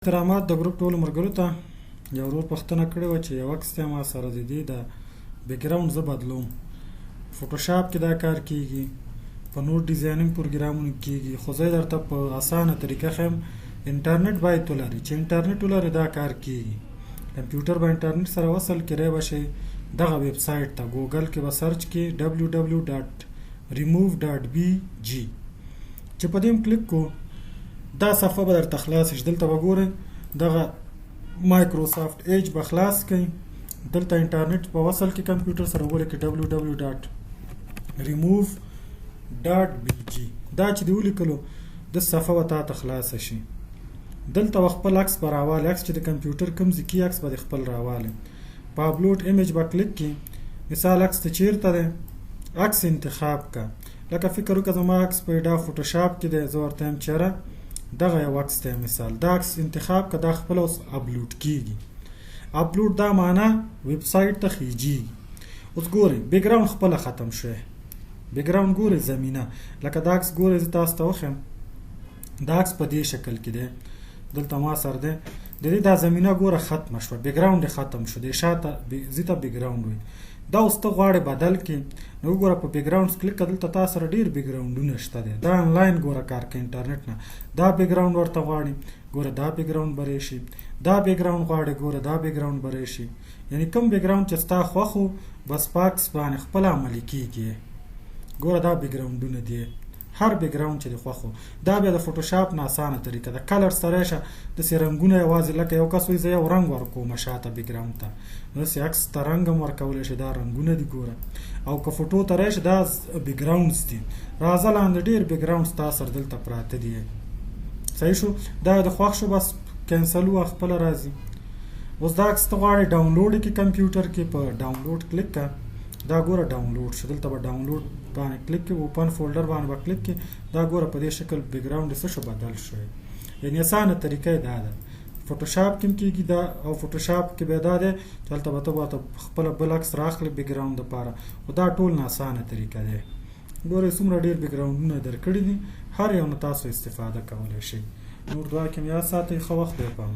احترامات د ګروپ ټولو ملګرو ته. یو ورور پوښتنه کړې وه چې یو عکس دی ما سره د دې د background زه بدلوم. فوټوشاپ کې دا کار کیږي، په نور designing پروګرامونو کې کیږي، خو زه یې درته په اسانه طریقه ښیم. انټرنیټ باید ولري، چې انټرنیټ ولري دا کار کیږي. کمپیوټر به انټرنیټ سره وصل کړی به شي دغه ویب سایټ ته، ګوګل کې به search کې www.remove.bg چې په دې هم کلیک کو دا صفحه به درته خلاص شي. دلته به ګورئ دغه مایکروسافټ ایج به خلاص کړئ، دلته انټرنیټ په وصل کې کمپیوټر سره ولیکئ www.remove.bg. دا چې دی ولیکلو د صفحه به تا ته خلاصه شي. دلته به خپل عکس به راوالې، عکس چې د کمپیوټر کوم ځای کې عکس به د خپل راوالې. په upload image به کلیک کړي، مثال عکس ته چیرته دی عکس انتخاب کا. لکه فکر وکړه زما عکس په دا فوټوشاپ کې دی، زه ورته یم چېرې دغه یو عکس دی، مثال دا عکس انتخاب که دا خپله اوس اپلوډ کیږي. اپلوډ دا معنا ویب سایټ ته خیجیږي. اوس ګورئ background خپله ختم شوی، background ګورئ زمینه، لکه دا عکس ګورئ زه تاسو ته وښیم دا عکس په دې شکل کې دی، دلته ما سره دی، د دې دا زمینه ګوره ختمه شوه، background یې ختم شو، د شاته زیته background وي. دا اوس ته غواړې بدل کړې نو وګوره په background کلیک کړه، دلته تا سره ډېر background ونه شته دی. دا انلاین ګوره کار کوي انټرنیټ نه، دا background ورته غواړي ګوره دا background به راشي، دا background غواړي ګوره دا background به راشي. یعنی کوم background چې ستا خوښ و بس په عکس باندې خپله عملي کېږي. ګوره دا background ونه دي، هر background چې د خوښ و. دا بیا د فوټوشاپ نه اسانه طریقه ده. color سره شه داسې رنګونه یوازې لکه یو کس وایي زه یو رنګ ورکوم شاته background ته، نو داسې عکس ته رنګ هم ورکولی شي. دا رنګونه دي ګوره، او که فوټو ته راشي دا backgrounds دي. راځه لاندې ډېر background ستا سره دلته پراته دي. صحیح شو، دا د خوښ شو بس cancel وه خپله راځي. اوس دا عکس ته غواړې ډاونلوډ کړې کمپیوټر کې، په ډاونلوډ کلیک کړه، دا ګوره ډاونلوډ شو. دلته به ډاونلوډ باندې کلیک کړې، open folder باندې به کلیک کړې، دا ګوره په دې شکل background یې څه شو بدل شو. یعنی اسانه طریقه یې دا ده. فوټوشاپ کې هم کېږي دا، او فوټوشاپ کې بیا دا دی چې هلته به ته ورته خپله بل عکس راخلې background دپاره، خو دا ټول نه اسانه طریقه دی. ګورئ څومره ډېر background ونه درکړي دي، هر یو نه تاسو استفاده کولی شئ. نور دعا کې مې یاد ساتئ. ښه وخت دی په امان.